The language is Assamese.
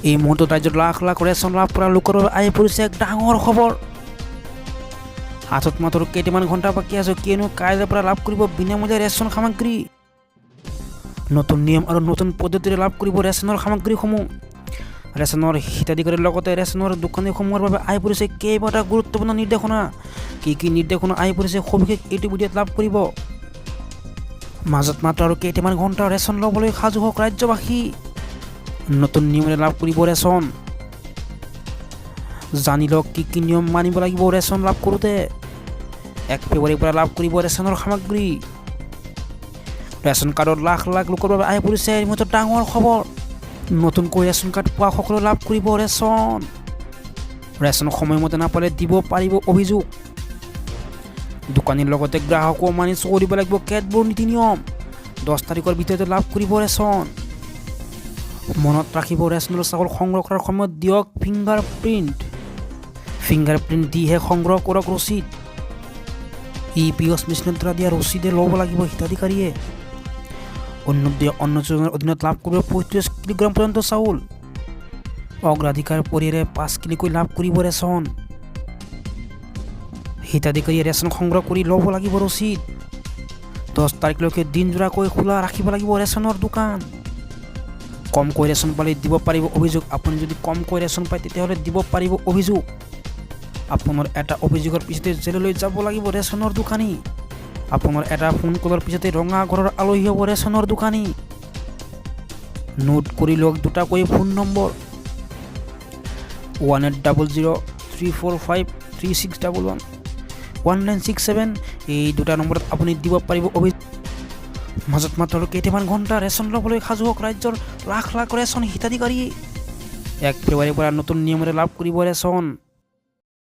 এই মুহূৰ্তত ৰাজ্যত লাখ লাখ ৰেচন লাভ কৰা লোকৰ বাবে আহি পৰিছে এক ডাঙৰ খবৰ। হাতত মাত্ৰ কেইটামান ঘণ্টা বাকী আছে, কিয়নো কাইলৈৰ পৰা লাভ কৰিব বিনামূলীয়া ৰেচন সামগ্ৰী। নতুন নিয়ম আৰু নতুন পদ্ধতিৰে লাভ কৰিব ৰেচনৰ সামগ্ৰীসমূহ। ৰেচনৰ হিতাধিকাৰীৰ লগতে ৰেচনৰ দোকানীসমূহৰ বাবে আহি পৰিছে কেইবাটাও গুৰুত্বপূৰ্ণ নিৰ্দেশনা। কি কি নিৰ্দেশনা আহি পৰিছে, সবিশেষ এইটো ভিডিঅ'ত লাভ কৰিব। মাজত মাত্ৰ আৰু কেইটামান ঘণ্টা, ৰেচন ল'বলৈ সাজু হওক ৰাজ্যবাসী। নতুন নিয়মেৰে লাভ কৰিব ৰেচন। জানি লওক কি কি নিয়ম মানিব লাগিব ৰেচন লাভ কৰোঁতে। 1 ফেব্ৰুৱাৰীৰ পৰা লাভ কৰিব ৰেচনৰ সামগ্ৰী। ৰেচন কাৰ্ডৰ লাখ লাখ লোকৰ বাবে আহি পৰিছে এই মুহূৰ্তত ডাঙৰ খবৰ। নতুনকৈ ৰেচন কাৰ্ড পোৱা সকলে লাভ কৰিব ৰেচন। ৰেচন সময়মতে নাপালে দিব পাৰিব অভিযোগ। দোকানীৰ লগতে গ্ৰাহকো মানি চলিব লাগিব কেতবোৰ নীতি নিয়ম। 10 তাৰিখৰ ভিতৰতে লাভ কৰিব ৰেচন। মনত ৰাখিব, ৰেচনৰ চাউল সংগ্ৰহ কৰাৰ সময়ত দিয়ক ফিংগাৰ প্ৰিণ্ট। ফিংগাৰ প্ৰিণ্ট দিহে সংগ্ৰহ কৰক ৰচিদ। ই পি অ' মেচিনৰ দ্বাৰা দিয়া ৰচিদে ল'ব লাগিব হিতাধিকাৰীয়ে। অন্ত্যোদয় অন্ন যোজনাৰ অধীনত লাভ কৰিব 35 কিলোগ্ৰাম পৰ্যন্ত চাউল। অগ্ৰাধিকাৰ পৰিয়ালে 5 কিলোকৈ লাভ কৰিব ৰেচন। হিতাধিকাৰীয়ে ৰেচন সংগ্ৰহ কৰি ল'ব লাগিব ৰচিদ। 10 তাৰিখলৈকে দিনজোৰাকৈ খোলা ৰাখিব লাগিব ৰেচনৰ দোকান। কমকৈ ৰেচন পালে দিব পাৰিব অভিযোগ। আপুনি যদি কমকৈ ৰেচন পায়, তেতিয়াহ'লে দিব পাৰিব অভিযোগ। আপোনাৰ এটা অভিযোগৰ পিছতে জেললৈ যাব লাগিব ৰেচনৰ দোকানী। আপোনাৰ এটা ফোন কলৰ পিছতে ৰঙা ঘৰৰ আলহী হ'ব ৰেচনৰ দোকানী। নোট কৰি লওক দুটাকৈ phone number: 18003453611, 1967। এই দুটা নম্বৰত আপুনি দিব পাৰিব অভিযোগ। মাজত মাত্ৰ আৰু কেইটামান ঘণ্টা, ৰেচন ল'বলৈ সাজু হওক ৰাজ্যৰ লাখ লাখ ৰেচন হিতাধিকাৰী। 1 ফেব্ৰুৱাৰীৰ পৰা নতুন নিয়মেৰে লাভ কৰিব ৰেচন।